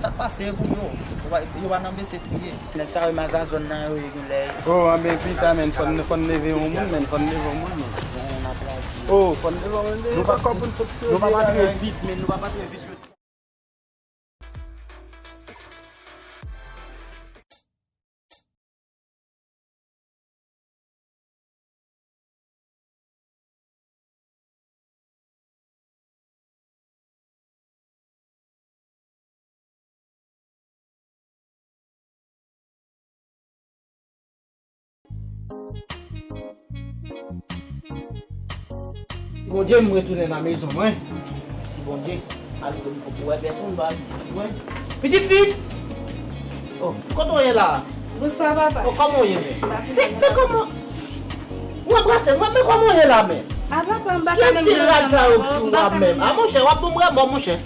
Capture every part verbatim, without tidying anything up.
Sa pase pou yo. Yo pa, yo pa nan bese triye. Nèg sa yo, maza zòn nan yo, yo gen lè. Oh, anben pita, men, fò n, fò n leve yon moun, men, fò n leve yon moun, men. Oh, fò n leve yon moun, men. Nou pa, nou pa pa tre vit, men, nou pa pa tre vit. Bondye, m retounen nan mezon mwen. Mèsi Bondye. Malgre m poko wè pèsonn, m pa di mwen. Pitit fi! Oh, kote w ye la? Bonswa, papa. Oh, kòman w ye menm? Fè, fè kòman? Ou anbrase mwen, men kòman w ye la menm? A, papa, m pa ka menm. Ki ti rad sa yo sou w la menm? A, monchè, w ap ban m remò, monchè.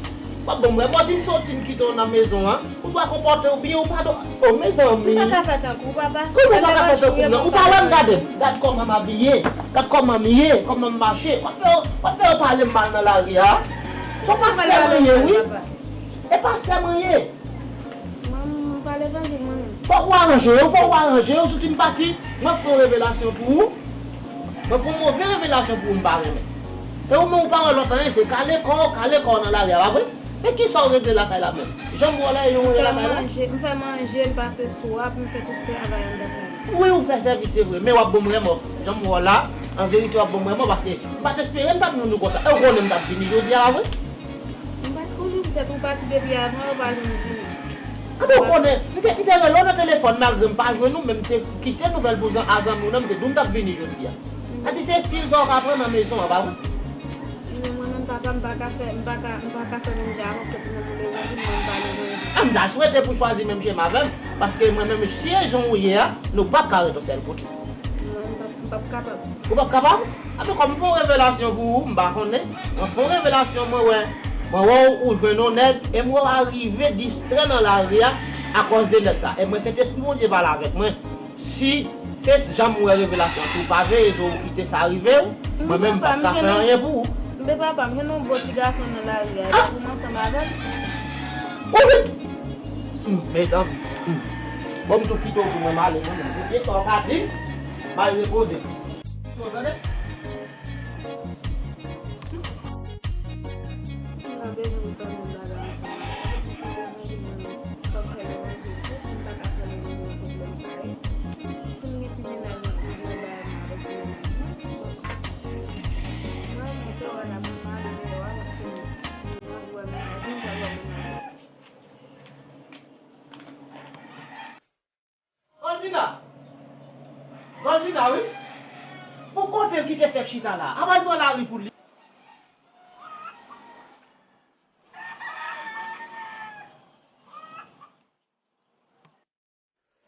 W ap ban m remò si m soti m kite w nan mezon an. Ou dwe konpòte w byen, ou pa dwe. Oh, mezanmi. M pa ka fè tankou w, papa. Kòman w pa ka fè tankou m nan? Ou pa wè m, gade m. Gad kòman m abiye. Gad kòman m ye, kòman m mache. W ap fè, w ap fè yo pale m mal nan lari a. Se pastè mwen ye, wi. E pastè mwen ye. Mwen, m pa levanjil mwen menm. Fòk ou aranje yo, fòk ou aranje yo, sou ti m pati. Mwen fè yon revelasyon pou ou. Mwen fè yon move revelasyon pou ou, m pa renmen. E ou menm ou pa wè lòt anyen, se kale kò w, kale kò w nan lari a, pa vre? Men kisa w regle lakay la menm? Jan m wè w la, e jan w wè lakay la? M fè manje, m fè manje, m pase swap, m fè tout travay anndan kay la. Wi, ou fè sèvis, se vre, men w ap ban m remò. Jan m wè w la, an verite, w ap ban m remò, paske m pa t espere m t ap jwenn ou konsa. E w konnen m t ap vini jodi a, pa vre? M pa t konnen poutèt ou pati depi avan, ou pa janm vini. Kòman w konnen? M te, m te rele w nan telefòn, malgre m pa jwenn ou, men m te kite nouvèl pou zan-, a zanmi w nan, m te di w m t ap vini jodi a. Sa di se ti zò w ka pran nan mezon an, pa vre? Men mwen menm, papa, m pa ka fè, m pa ka, m pa ka fè menm jan avè w, se pou mwen pou levanjil, mwen m pa levanjil. A, m ta swete pou chwazi menm chemen avè m, paske mwen menm, si e jan w ye a, nou p ap ka ret yon sèl kote. Mwen, m p ap, m p ap kapab. Ou p ap kapab? Anben, kòm m fè yon revelasyon pou ou, m pa konnen, mwen fè yon revelasyon, mwen wè, mwen wè w, ou jwenn yon nèg, e m wè w arive distrè nan lari a, akòz de nèg sa. E mwen, Sentespri Bondye pale avèk mwen. Si se jan m wè revelasyon, si w pa veye zo w kite sa rive w, mwen menm m p ap ka fè anyen pou ou. Men papa, m jwenn yon bon ti gason nan lari a, epi m ansanm avè l. Ou vin. Hmm, mezanmi. Hmm. Bon, m tou kite w pou mwen, m ale mwen menm. Ou gen sa w ka di m, m al repoze. Ou tande? M pa bezwen rezoud bagay sa. Si se levanjil mwen, fòk fè levanjil tou. Si m pa ka fè levanjil, pwoblèm sa ye. Si m gen ti mennaj, m ap regle bagay mwen avèk ti mennaj mwen. Mwen, mwen te wè la, mwen mare deyò a, paske m ap wè mennaj mwen, m pral wè mennaj mwen. Goldina! Goldina, wi! Pou kote l ki te fèk chita la a? Apa l pran lari pou li?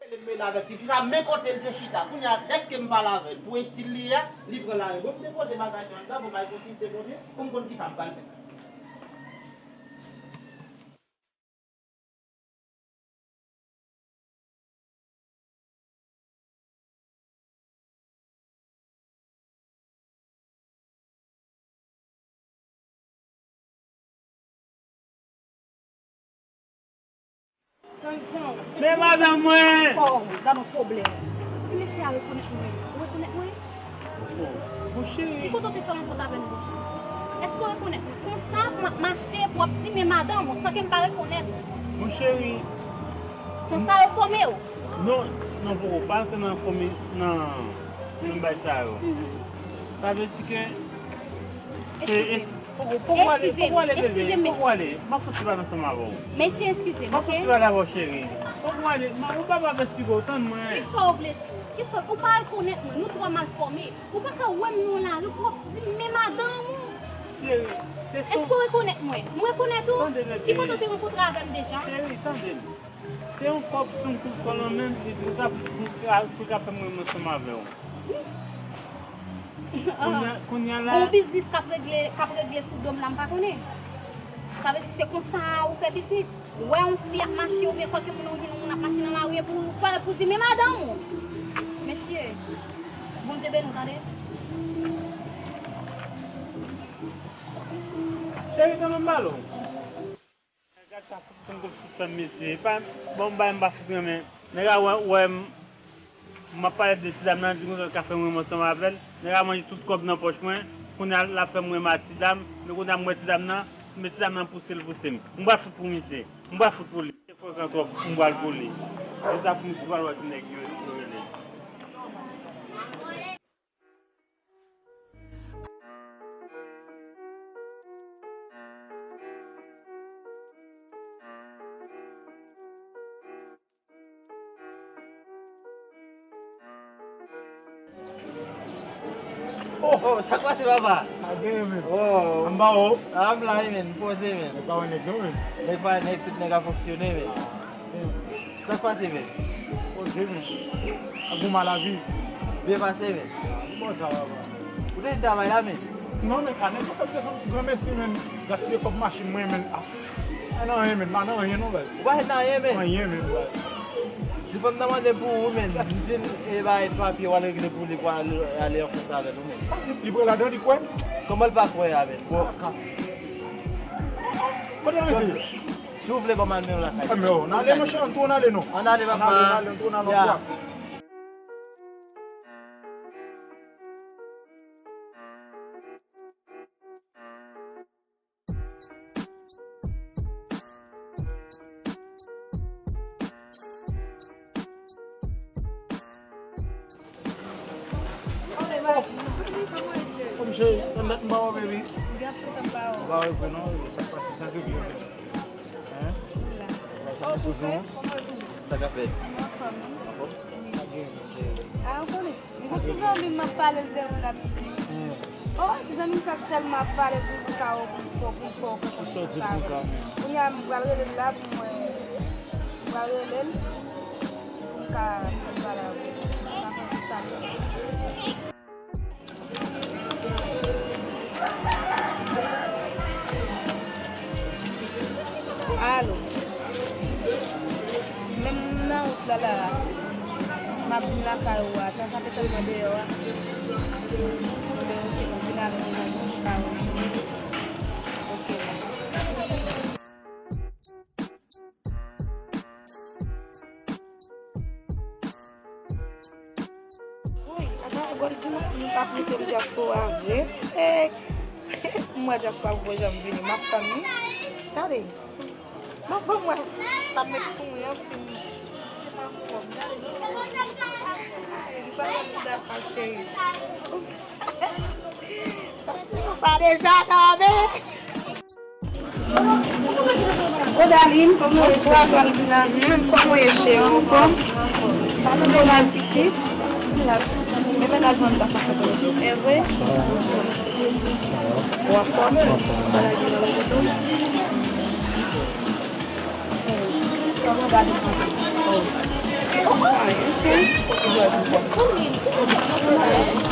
Rele m, rele avèk tifi sa, men kote l te chita. Kounye a, dèske m pale avè l, pou estil li a, li pran lari. Bon, m depoze bagay yo anndan, bon, m al kontinye depoze, pou m konn kisa m pral fè. Men madanm mwen! Oh, gad yon pwoblèm. Ti mesye a rekonèt mwen. Ou rekonèt mwen? Bon, bon, cheri. Ki kote w te fè rankont avè m, bon cheri? Èske w rekonèt mwen? Konsa, m ap mache pou w ap di men madanm ou, san ke m pa rekonèt ou. Bon, cheri. Konsa yo fòme w? Non, non, poko, pa antre nan fòme, nan, nan bay sa yo. Mhm. Sa vle di ke se es-, poko, poko ale, poko ale, bebe, poko ale. M ap fè ti pale ansanm avè w. Mesye, eskize m, oke? M ap fè ti pale avè w, cheri. Poko ale, ma, ou pa, pa esplike w, tann mwen. Kisa w vle di? Kisa, ou pa rekonèt mwen, nou twa mal fòme. Ou pa ka wè m nan lari pou w ap di m men madanm ou. Cheri, se sou. Èske w rekonèt mwen? M rekonèt ou? Tande, bebe. Ki kote w te rankontre avè m deja? Cheri, tande m. Se yon kòb, se yon kout kòb nan men m, li di m sa pou, pou, pou l ka fè m renmen ansanm avè w. Kounye a, kounye a la. Yon biznis k ap regle, k ap regle sou do m la, m pa konnen. Sa vle di se konsa ou fè biznis? Ou wè yon fi ap mache oubyen kwalke moun, ou jwenn yon moun ap mache nan lari epi w pale pou di men madanm ou. Mesye, Bondye beni w, tande. Cheri, tann m pale w. Sa fout fè m, fout fè m, mesye. E pa, bon, m bay, m pa fout renmen. Nèg la wè, wè m, m ap pale de ti dam nan, di konsa l ka fè m renmen ansanm avè l. Nèg la manje tout kòb nan pòch mwen. Kounye a, l ap fè m renmen ak ti dam. Men kounye a, m wè ti dam nan, men ti dam nan pouse l, pouse m. M pral fout pou misye. M pral fout pou li. Se frekan twòp, m pral pou li. Se sa pou misye pral wè ti nèg yo, yo rele. Oh, sa k pase, papa? Sa genyen, men. Oh. Anba, oh. Ah, m la, men. M poze, men. Nèg pa wè nèg yo, men. Nèg pa wè nèg, tout nèg ap fonksyone, men. Sa k pase, men? Poze, men. Ak bon malavi. Byen pase, men. Bon, sa va, va. Ou te travay la, men? Non, men, ka nèg yo fè m desann pou granmesi, men. Gaspiye kòb machin mwen, men. Ah. Pa nan anyen, men. Pa nan anyen, non, baz. Ou pa fè nan anyen, men. Anyen, men, baz. Ti fanm nan mande pou ou, men. M di l, e, bay papye, w al regle pou li, pou al, ale an fòs avè nou, men. Sa di li prè ladan, li kwè? Kòman l pa kwè a, men? Bon. Kote l rete? Si w vle, ban m al mennen w lakay. Ah, men, oh, n ale, monchè, ann tou, n ale, non. Ann ale, papa. Ann ale, ann ale, ann tou, n ale, ann tou. Kòman cheri, mèt m ba w, baby. M gen anpil tan m ba w. M ba w vre non, sa k pase, sa k rive, baby? Hein? Sa k pase, kouzen? Sa k ap fèt? Anfòm. Anfòm? Wi. Ah, ou konnen. Yon ti zanmi m ap pale l de ou l ap di. Hmm. Oh, ti zanmi m sa tèlman ap pale l de ou sa, ou konn fò, ou konn fò, ou konn fò. Ou sòti konsa menm. Kounye a, m pral rele l la pou mwen. M pral rele l pou m ka fè l pale avè l. Sa fè m sa. Alo. Menm nan wout la la, m ap vin lakay ou a, tan sa te tèlman deyò a. Mwen te oke, m ap vin avè m nan wout la. Oke. Woy, apa Goldina, m t ap mete m dyaspora vre. Eh, m wè dyaspora pou janm vini, m ap tann li. Gade, m ap ban m wè sa m met sou mwen an, si m, si m anfòm. Gade, li pa wè bouda sa, cheri. Sa, sa deja nòmal. Odaline, kòman w ye? Bonswa, Goldina. Kòman w ye, cheri? Anfòm? Anfòm. Sa nou bon mal pitit? Mwen pa ka jwenn sa. E vre? Ou anfòm? Bagay ki nan la foto. Kòman w gade? Oh, oh, oh. Anyen, cheri.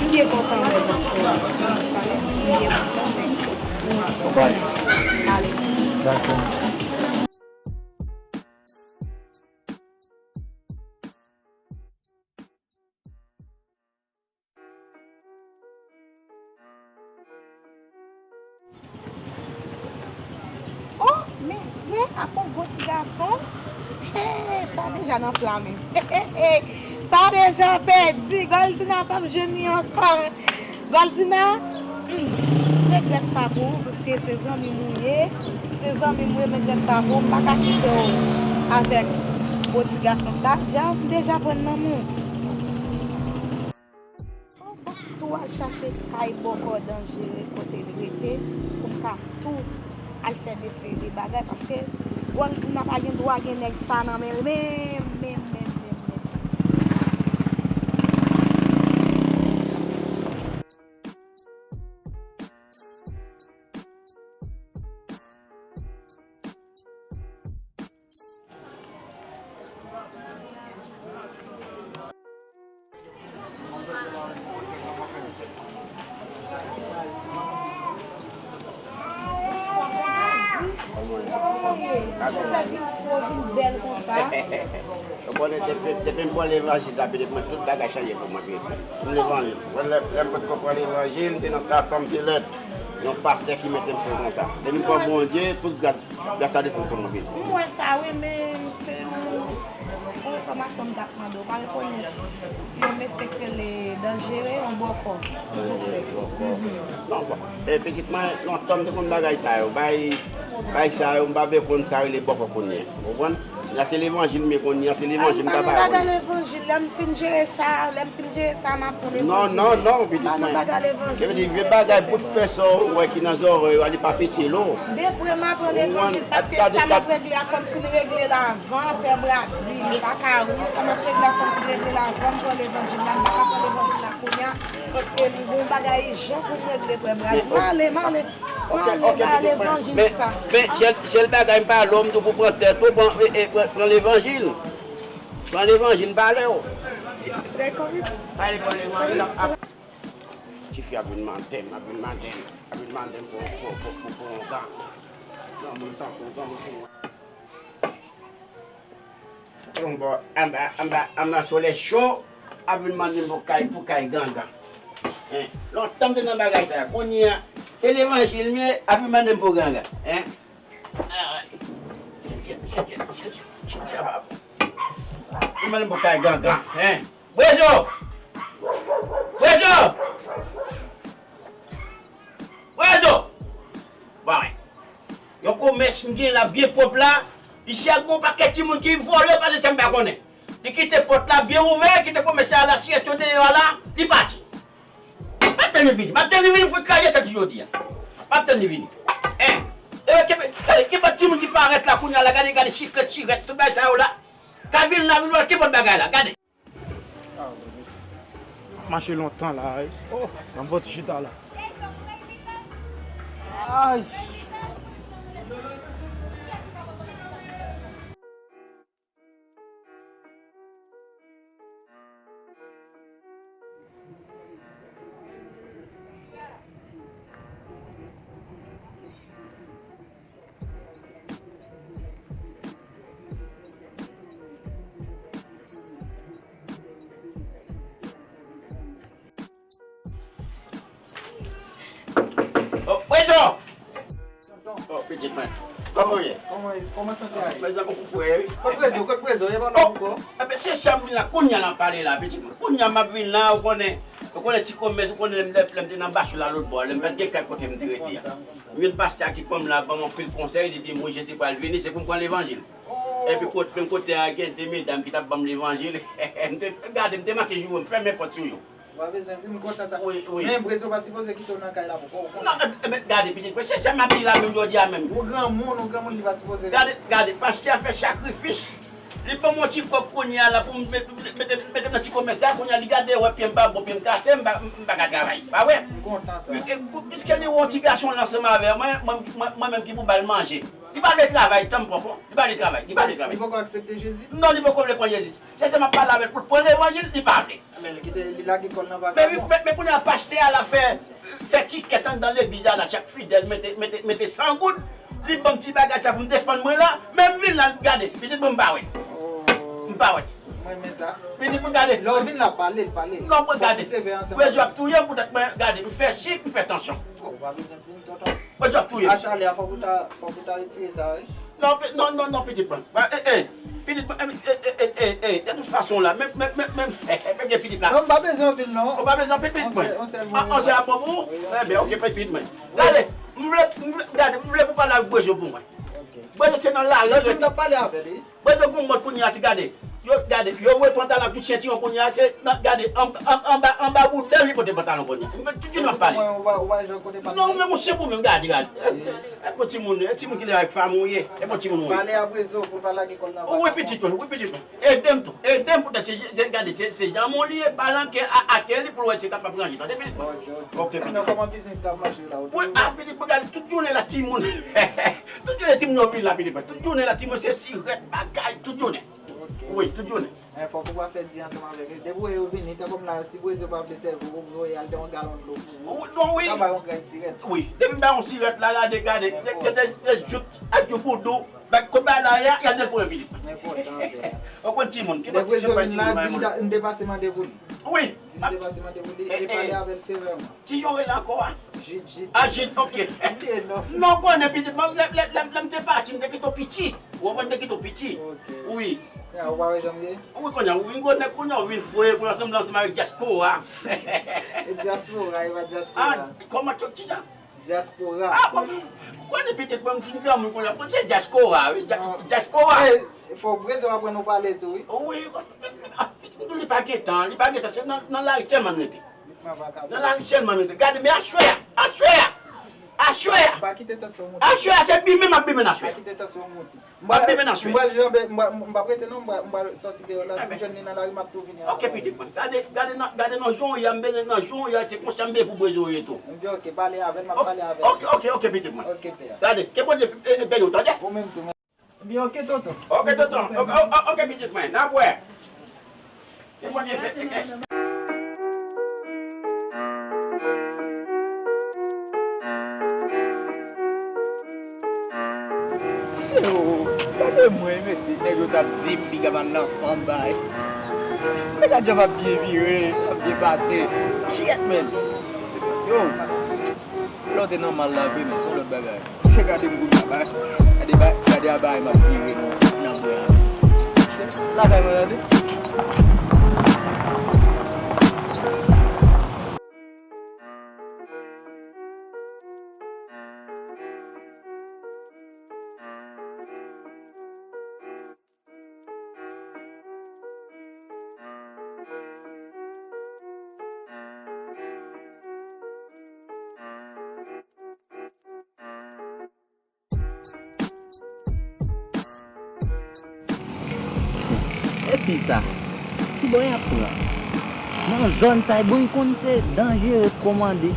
M byen kontan wè w, paske m byen kontan, men. Ou konnen. Ale. Dakò. Oh, mesye, ak yon gwo ti gason. Hey, sa deja nan plan menm. Sa deja pèdi. Goldina p ap jwenn li ankò. Goldina, hmm, m regrèt sa pou ou, paske se zanmi m ou ye. Se zanmi m ou ye, m regrèt sa pou ou. M pa ka kite w avèk gwo ti gason sa. Dja, m deja pran nan men w. Fò m tou al chache kay bòkò danjere kote l rete, pou m ka tou al fè de seri de bagay, paske Goldina pa gen dwa gen nèg sa nan men l menm, menm, menm, menm, menm. Ou konnen, depi, depi m pran levanjil sa, pitit mwen, tout bagay chanje pou mwen, pitit mwen. M levanjil. Lè, lè m potko pran levanjil, m te nan Satan, m te lèd. Yon pastè ki mete m fè konsa. Depi m kwè Bondye, tout gras, gras la desann sou mwen vit. M wè sa wi, men se yon, yon enfòmasyon m t ap mande w. Pa rekonèt yon mesye k rele Danjere, yon bòkò, silvouplè. Non, bon. E pitit mwen, lontan m te konn bagay sa yo. Bay, bay sa yo, m pa vle konn sa rele bòkò kounye a. Ou konprann? La se levanjil m ye kounye a, se levanjil m ka ba yo. Bagay levanjil, lè m fin jere sa, lè m fin jere sa, m ap pran levanjil. Non, non, non, pitit mwen. Bagay levanjil. Vye bagay bout fè sa w wè ki nan zòrèy ou a, li pa pete lo. Depre m ap pran levanjil, paske sa m ap regle a, fò m fin regle l avan, pè Bradi. M pa ka ri, sa m ap regle a, fò m fin regle l avan, m pran levanjil la, m pa ka pran levanjil la kounye a, paske m gen yon bagay ijan pou m regle, pè Bradi. M ale, m ale. Ok, ok, pitit mwen. Men, men, sèl, sèl bagay m pale w, m di w pou pran tèt ou, pran, e, e, pran, pran levanjil. Pran levanjil, m pale w. Pale, pran levanjil, ap, ap. Tifi ap vin mande m, ap vin mande m, ap vin mande m pou, pou, pou, pou, pou yon granmoun tankou, granmoun tankou. Yon bò, anba, anba, anba solèy cho, ap vin mande m pou kay, pou kay gangan. Hein? Lontan m te nan bagay sa a. Kounye a, se levanjil m ye, ap vin mande m pou gangan. Hein? Ah, Sentye, Sentye, Sentye, Sentye, papa. Vin mande m pou kay gangan. Hein? Bwezo! Bwezo! Bwezo! Bon, wi. Yon komès m gen la byen pwòp la. Isi a gen yon pakèt timoun ki vòlè pase sa m pa konnen. Li kite pòt la byen ouvè, kite komès la, la sirèt yo deyò a la, li pati. M ap tann li vini, m ap tann li vini, fout kraze tèt li jodi a. M ap tann li vini. Hein? E, gade, ki pa timoun ki parèt la kounye a la, gade, gade, chiflèt, sirèt, tout bagay sa yo la. Ka vin la, vin wè ki pòt bagay la, gade. Ah, bon, mèsi. M ap mache lontan la, wi. Oh, nan bò ti chita la. Ay. Oh, Bwezo! Tonton. Oh, pitit mwen. Kòman w ye? Kòman, kòman sante a ye? Bwezo, kòman w ye? Kot Bwezo, kot Bwezo, ye pa nan ankò. Enben, se sa m vin la, kounye a l ap pale la, pitit mwen. Kounye a m ap vin la, ou konnen, ou konnen ti komès, ou konnen lè m, lè m te nan Bachou la lòt bò, lè m pa t gen kay kote m te rete a. M jwenn pastè a ki pran m la, ban m anpil konsèy, li di m, wi, Jezi pral vini, se pou m pran levanjil. Epi kote, menm kote a, gen de medam ki t ap ban m levanjil. M te, gade, m te manke joure, m fèmen pòt sou yo. Ou pa bezwen di m, m kontan sa. Wi, wi. Men Bwezo pa sipoze kite w nan kay la poko, ou konnen. Non, e, e, men gade, pitit mwen, se sa m ap di la menm jodi a menm. Ou granmoun, ou granmoun, li pa sipoze. Gade, gade, pastè a fè sakrifis. Li ban m yon ti kòb kounye a la pou m met, met, met, met nan ti komès la, kounye a li gade, wè pye m pa bon, pye m kase, m pa, m pa ka travay. Pa vre? M kontan sa. E, e, piske li wè yon ti gason la ansanm avè mwen, mwen, mwen, mwen menm ki pou ba l manje. Li pa vle travay, tann pwòp, li pa vle travay, li pa vle travay. Li poko aksepte Jezi? Non, li poko vle pran Jezi. Se sa m ap pale avè l pou l pran levanjil, li pa vle. Men li kite, li lage kò l nan vagabon. Men, men, men kounye a pastè a la fè, fè tikèt anndan legliz la, la chak fidèl mete, mete, mete san goud. Li ban m ti bagay sa pou m defann mwen la. Men m vin la, gade, pitit mwen m pa wè. Oh. M pa wè. Mwen renmen sa. Pitit mwen gade. Lè w vin la, pale l, pale l. Non, mwen gade. Fòk nou sevè ansanm. Bwezo ap touye m poutèt mwen, gade, m fè sik, m fè tansyon. Oh, ou pa bezwen di m, tonton. Bwezo ap touye m. A chalè a, fòk ou ta, fòk ou ta retire sa, wi. Non, pi-, non, non, non, pitit mwen. E, e, pitit mwen, e, e, de tout fason la, menm, menm, menm, menm, e, e, menm gen pitit la. Non, m pa bezwen anpil, non. Ou pa bezwen anpil, pitit mwen. On sèl, on sèl. Ah, on sèl a bon pou ou? Wi, on sèl. Enben, ok, pitit mwen. Gade, m vle, m vle, gade, m vle pou pale ak Bwezo pou mwen. Ok. Bwezo se nan lari. Lòt jou m t ap pale avè l, wi. Bwezo gon mòd kounye a, ti gade. Yo, gade, yo voye pantalon ak tout sentiwon kounye a, se nan, gade, an, an, anba, anba boudèl li pote pantalon kounye a. M fè tout jounen ap pale. Mwen, ou pa, ou pa jwenn kote pale. Non, men monchè pou mwen, gade, gade. E, e, e bon timoun, e timoun ki leve ak fanmi w ye. E bon timoun w ye. Pale a Bwezo pou l pa lage kò l nan vagabon. Wi, pitit mwen, wi, pitit mwen. Ede m tou, ede m poutèt se, se, gade, se, se janm ou li ye, pale an kè a, a kè li pou l wè si l kapab ranje. Tande, pitit mwen. Ok, ok. Sinon, kòman biznis la ap mache la? Wi, a, pitit mwen, gade, tout jounen la, timoun. Tout jounen timoun yo vin la, pitit mwen. Tout jounen la, timoun se sirèt, bagay, tout jounen. Ok. Wi, tout jounen. Men fòk ou pa fè di ansanm avèk li. Depi w wè yo vini, tankou m la, si Bwezo pa vle sèvi w, ou voye al de yon galon dlo pou ou. Wi, non, wi. Ou ka bay yon grenn sirèt. Wi, depi m bay yon sirèt la, gade, gade, de, de, de, de jout ak yon boudou. Bat kout bay la, y a, y a de pwen pitit. Enpòtan, pè. Ou konn timoun, ki Lè bòt ti prezyon senpay vin timoun la, di m bay ta- m te pase mande pou li. Wi. Di m te pase mande pou li, e pale avè l sevèman. Ti jan w rele ankò a? Jid, Jid. Ah, Jid, ok. Li e non. Non, konnen pitit, mwen, lè, lè, lè, lè m te pati, m te kite w piti. Ou konprann, m te kite w piti. Ok. Wi. Ya, ou pa wè jan m ye? Wi, kounye a, ou vin gwo nèg, kounye a, ou vin fre, kounye a, sanble ansanm avèk dyaspora. E dyaspora, e pa dyaspora. Ah, kòman, ki, ki jan? Dyaspora. Ah, bon, ou konnen pitit mwen, m fin granmoun kounye a. Bon, se dyaspora, wi, dya-, Non. dyaspora. Ey, fò w prezan w aprann nou pale tou, wi. Wi, pitit mwen, li pa gen tan, li pa gen tan, se nan, nan lari sèlman l rete. Nan lari sèlman l rete. Gade, men aswè a, aswè a, aswè a. M pa kite tansyon w monte. Aswè a, se bimen m ap bimen aswè a. M pa kite tansyon w monte. M pral, m pral janbe, m pral, m p ap rete non, m pral, m pral sòti deyò la, si m jwenn li nan lari, m ap tou vini ansanm avè l. Ok, pitit mwen. Gade, gade nan, gade nan jan w ye a, m bezwen nan jan w ye a, se konsa m bezwen pou bezwen w ye tou. M di ok, pale avè l, m ap pale avè l. Ok, ok, ok, pitit mwen. Ok, pè. Gade, ke Bondye, e, e, beni w, tande? Ou menm tou, men. Ebyen, ok, tonton. Ok, tonton. Ok, ok, ok, pitit mwen. N ap wè. Se ou, gade mwen, mesye, nèg yo t ap di m piga pa nan fanm bay. Nèg la djòb ap byen vire, ap byen pase. Kyèt, men. Yo. Lè w te nan mal la vre, men, se yon lòt bagay. Se gade m kounye a, bay. Gade, bay, gade a bay m ap vire nan mwen an. Se lakay mwen, tande. E fi sa, ki bò y ap pran? Nan zòn sa, e bon, y konn se danjere kòmande.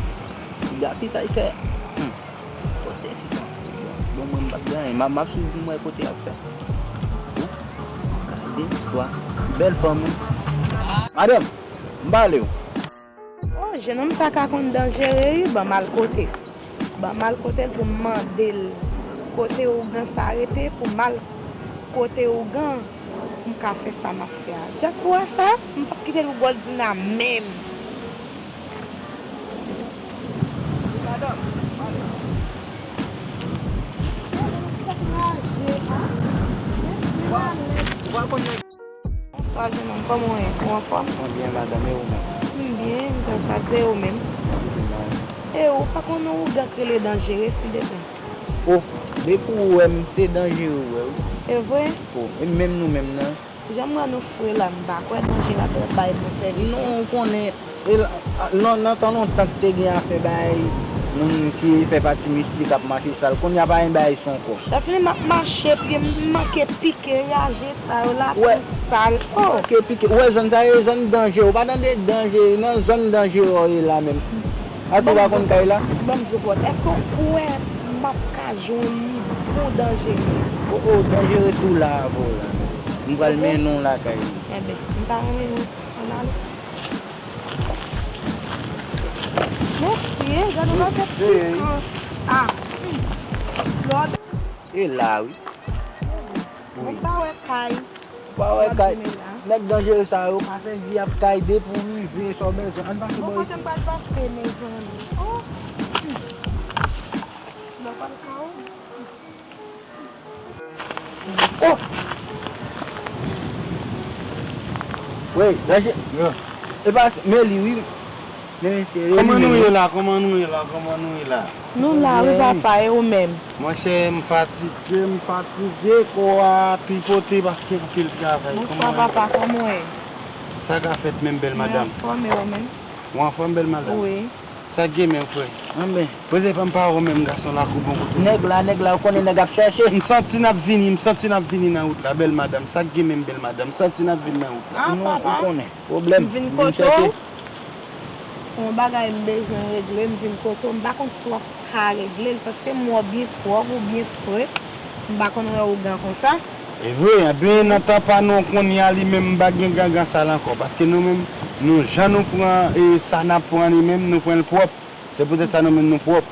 Gade fi sa, y fè. Hmm. Kote fi sa? Bon, mwen, m p ap di anyen. M ap, m ap swiv pou m wè kote y ap fè. Gade istwa. Bèl fanm, wi. Madanm, m pale w. Oh, jennonm sa ka konn danjere, wi. Ban m al kote l. Ban m al kote l pou m mande l kote ougan sa rete, pou m al kote ougan, pou m ka fè sa m ap fè a. Dyaspora sa, m p ap kite l pou Goldina menm. Madanm, pale. Bonswa, jennonm, kòman w ye? Ou anfòm? Mwen byen, madanm, e ou menm? M byen, gras a Dye, e ou menm? M byen. E ou pa konn yon ougan k rele danjere, silvouplè? Oh, depi ou wè m, se danjere ou wè, wi. E vre? Oh, e menm nou menm nan. Jan m wè nou fre la, m pa kwè danjere ap bay bon sèvis non, non. Ou konnen, e la, nan, nan tan lontan k te gen afè bay moun ki fè pati mistik ap mache sal. Kounye a pa gen bagay sa ankò. Sa fini m ap mache, pye m manke pike, raje sa yo la, pou sal. Oh! Manke pike. Ou wè zòn sa, e zòn danje. Ou pa tande danje, nan zòn danje ou ye la menm. Atò ou pa konn kay la? Ban m di w pòt. Èske w kwè m ap ka jwenn yon bon danje? Oh, oh, danjere tou la avè w la. M pral mennen w lakay li. Enben, m pa renmen non sa. Ann ale. Mesye, gade yon pakèt pikan. Ah, hmm. Lòd. E la, wi. Wi. Ou pa wè kay. Ou pa wè kay. Nèg danjere sa yo pa sèvi ak kay depi w rive sa w bezwen. Ann pase bò isit. Bon, kote m pral pase, mezanmi? Oh. Mwen pa ka wè. Oh! Wi, danje. E pa, men li, wi. Men mesye, e li menm. Kòman nou ye la? Kòman nou ye la? Kòman nou ye la? Nou la, wi, papa, e ou menm? Monchè, m fatige, m fatige, kò a pipote paske anpil travay. Bonswa, papa, kòman w ye? Sa ka fèt menm, bèl madanm? Mwen anfòm, e ou menm? Ou anfòm, bèl madanm? Wi. Sa k gen menm, frè? Anben. Poze pa m pa wè w menm, gason lakou bon kote. Nèg la, nèg la, ou konnen nèg ap chèche. M santi n ap vini, m santi n ap vini nan wout la, bèl madanm. Sa k gen menm, bèl madanm? M santi n ap vini nan wout la. Ah, papa. Ou konnen. Pwoblèm. M vin kote w. Yon bagay m bezwen regle, m vin kote w. M pa konn si w ap ka regle l, paske m wè w byen pwòp, ou byen fre. M pa konn wè ougan konsa. E vre, enben, nan tan pa nou, kounye a li menm, m pa gen gangan sal ankò, paske nou menm, nou, jan nou pran, e, sa n ap pran li menm, nou pran l pwòp. Se poutèt sa nou menm nou pwòp.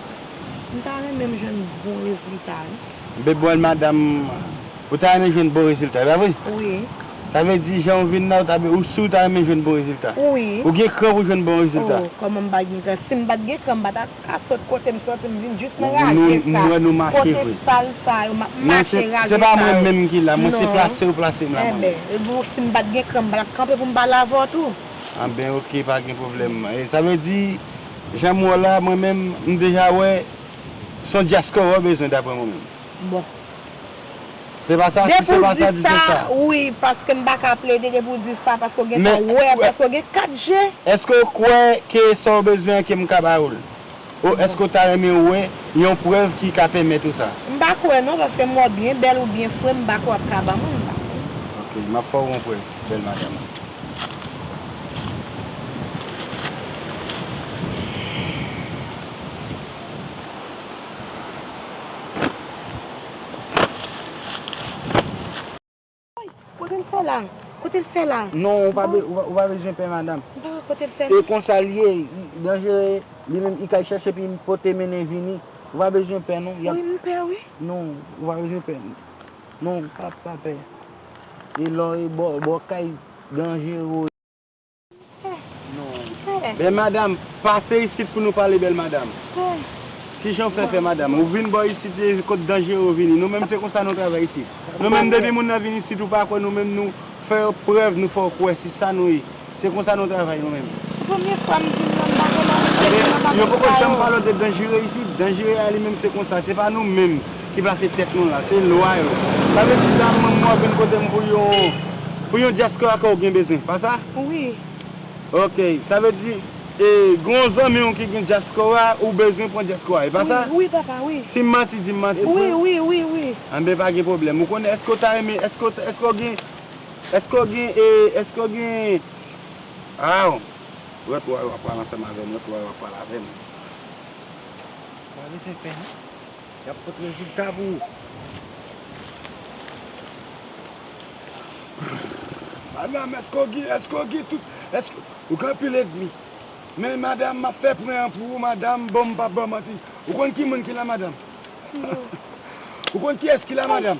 M ta renmen m jwenn bon rezilta, wi. Bèl madanm, ou ta renmen jwenn bon rezilta, e pa vre? Wi. Sa vle di, jan ou vin la, ou ta, ou si ou ta renmen jwenn bon rezilta? Wi. Ou gen kran pou jwenn bon rezilta? Oh, kòman m pa gen kran? Si m pa t gen kran, m pa ta ka sot kote m soti, m vin jis nan razye sa. Nou, nou, nou mache vre. Kote sal sa yo, m ap mache razye sa yo. Non, se, se pa mwen menm ki la, mwen se plase ou plase m la, mwen. Enben, bon, si m pa t gen kran, m pa t ap kanpe pou m pale avè w tou. Anben, oke, pa gen pwoblèm. E, sa vle di, jan m wè w la, mwen menm, m deja wè, se yon dyaspora w bezwen, daprè mwen menm. Bon. Se pa sa, si se pa sa, di se sa. Wi, paske m pa ka plede depi w di sa, paske w gentan wè, paske w gen kat je. Èske w kwè ke sa w bezwen ke m ka ba ou l? Ou èske w ta renmen wè yon prèv ki ka pèmèt ou sa? M pa kwè non, paske m wè w byen bèl, ou byen fre, m pa kwè w ap ka ban mwen, m pa kwè. Oke, m ap fè w yon prèv, bèl madanm. Kote l fè la? Kote l fè la? Non, ou pa be-, ou pa, ou pa bezwen pè, madanm. M pa wè kote l fè la. E konsa l ye, li danjere, li menm, li kay chèche epi pote mennen vini. Ou pa bezwen pè, non. Wi, m pè, wi. Non, ou pa bezwen pè. Non, pa, pa pè. E lò, e bò, bò kay danjere. Non. Bèl madanm, pase isit pou nou pale, bèl madanm. Kijan w fè fè, madanm? Ou vin bò isit, e kot danjere w vini. Nou menm, se konsa nou travay isit. Nou menm, depi moun nan vin isit, ou pa kwè, nou menm, nou fè prèv, nou fè w kwè. Se sa nou ye. Se konsa nou travay, nou menm. Premye fwa m vin la, m pa konn anyen, m pa konn sa yo. Yo poko janm pale w de danjere isit. Danjere a li menm, se konsa. Se pa nou menm ki plase tèt nou la, se lwa yo. Sa vle di la, mwen, mwen vin kote m pou yon, pou yon dyaspora ke w gen bezwen, pa sa? Wi. Oke, sa vle di, e, gen yon zanmi w ki gen dyaspora, ou bezwen pran dyaspora, e pa sa? Wi, wi, papa, wi. Si m manti, di m manti, frè. Wi, wi, wi, wi. Anben, pa gen pwoblèm. Ou konnen, èske w ta renmen, èske w, èske w gen, èske w gen, e, èske w gen, aw, rèt w a, w ap pale ansanm avè m, rèt w a, w ap pale avè m. Pa bezwen pè, non. Y ap pot rezilta pou ou. Madanm, èske w gen, èske w gen tout, èske ou gen anpil ènmi? Men madanm, m ap fè pwen an pou ou, madanm, bon, m p ap ba w manti. Ou konn ki moun ki la, madanm? Non. Ou konn kiyès ki la, madanm?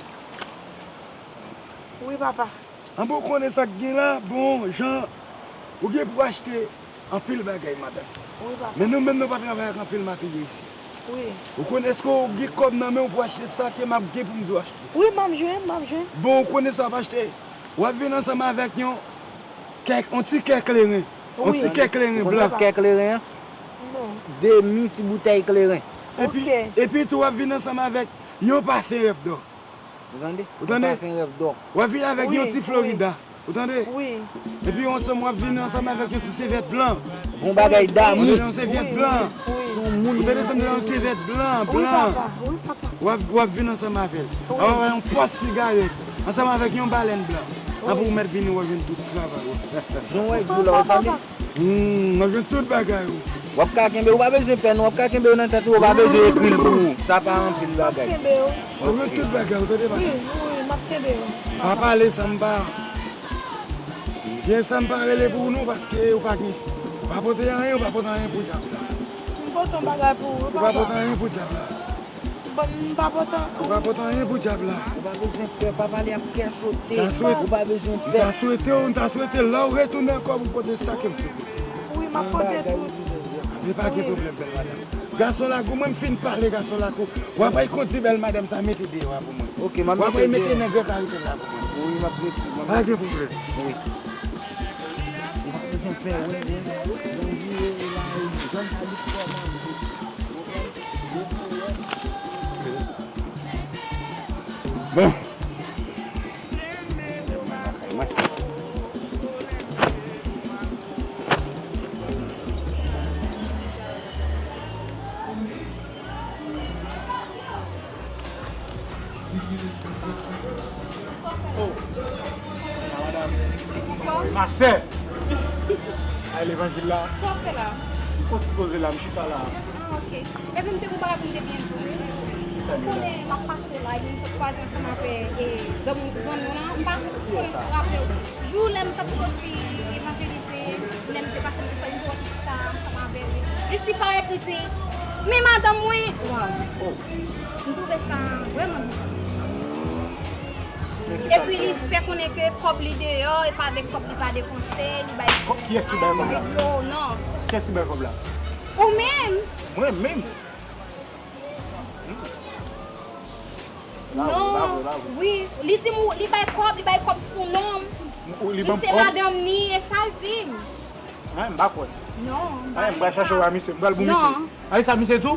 Wi, papa. Anben, ou konnen sa k gen la, bon, jan, ou gen pou achte anpil bagay, madanm. Wi, papa. Men nou menm, nou pa travay ak anpil materyo isit. Wi. Ou konnen, èske w gen kòb nan men w pou achte sa ke m ap gen pou m di w achte? Wi, m ap jwenn, m ap jwenn. Bon, ou konnen sa w ap achte? W ap vin ansanm avèk yon kè, yon ti kè kleren. Yon ti kè kleren blan. Ou konnen kè kleren an? Non. Demi ti boutèy kleren. Epi, epi tou, w ap vin ansanm avèk yon pafen rèv dò. Ou tande? Ou tande? Yon pafen rèv dò. W ap vin avèk yon ti Florida. Ou tande? Wi. Epi ansanm, w ap vin ansanm avèk yon ti sèvyèt blan. Yon bagay damou. Yon sèvyèt blan. Wi. Ou tande sa m di w la, yon sèvyèt blan, blan. Wi, papa. Wi, papa. W ap, w ap vin ansanm avè l. Wi. W ap avè yon pòch sigarèt, ansanm avèk yon balèn blan. Wi. Apre ou mèt vini, w ap jwenn tout travay ou. Jan w wè di w la, ou tande? Papa. Hmm, w ap jwenn tout bagay ou. W ap ka kenbe, ou pa bezwen pè non, w ap ka kenbe yo nan tèt ou, ou pa bezwen ekri l pou ou. Sa pa anpil bagay. M ap kenbe yo. W ap jwenn tout bagay ou, tande papa? Wi, wi, m ap kenbe yo. Pa pale san m pa, gen san m pa rele pou ou non, paske ou pa gen, ou pa pote anyen, ou pa pote anyen pou dyab la. M pote yon bagay pou ou, papa. Ou pa pote anyen pou dyab la. Bon, m pa pote anyen. Ou pa pote anyen pou dyab la. Ou pa bezwen pè, pa pale ak kè sote. Ou pa bezwen pè. M ta swete w, m ta swete lè w retounen ankò pou pote sa ke m sou. Wi, m ap pote tout. Men pa gen pwoblèm, bèl madanm. Gason la gou, mwen m fin pale gason la gou. W ap al kondi bèl madanm sa, mete deyò a pou mwen. Oke, m ap mete deyò. W ap al mete nèg yo ka rete la pou mwen. Wi, m ap mete, m ap mete. Pa gen pwoblèm. Wi. Ou pa bezwen pè, wi, wi. Jan m di w la, wi, jan m di w la. Bon. Oh. Bonsoir, madame. Bonsoir. Ma sè. Ay, levanjil la. Sa w ap fè la? M fon ti poze la, m chita la. Ah, ok. Epi m te gon bagay pou m te byen di w, wi. Ou konnen m ap pase la, epi m sot kwaze ansanm avè, e, zanmi, zanmi w lan. M pa konnen si w raple w. Jou lè m t ap soti evanjelize, lè m te pase m te sot, m te wè ti fi sa ansanm avè l. Jis li parèt, li te Men madanm mwen, waw. M twouve sa vrèman bizarre. Epi li fè konnen ke kòb li deyò, e pa avèk kòb li pa depanse, li bay kòb. Kiyès ki bay kòb la? Oh non. Kiyès ki bay kòb la? Ou menm. Mwen menm? Non, wi, li di m li bay kòb, li bay kòb sou non m. Li se madanm ni, e sa l di m. Mwen m pa kwè. Non, m pral chache wè misye, m pral pou misye. A, e sa misye di w?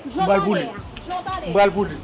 M pral pou li. M pral pou li.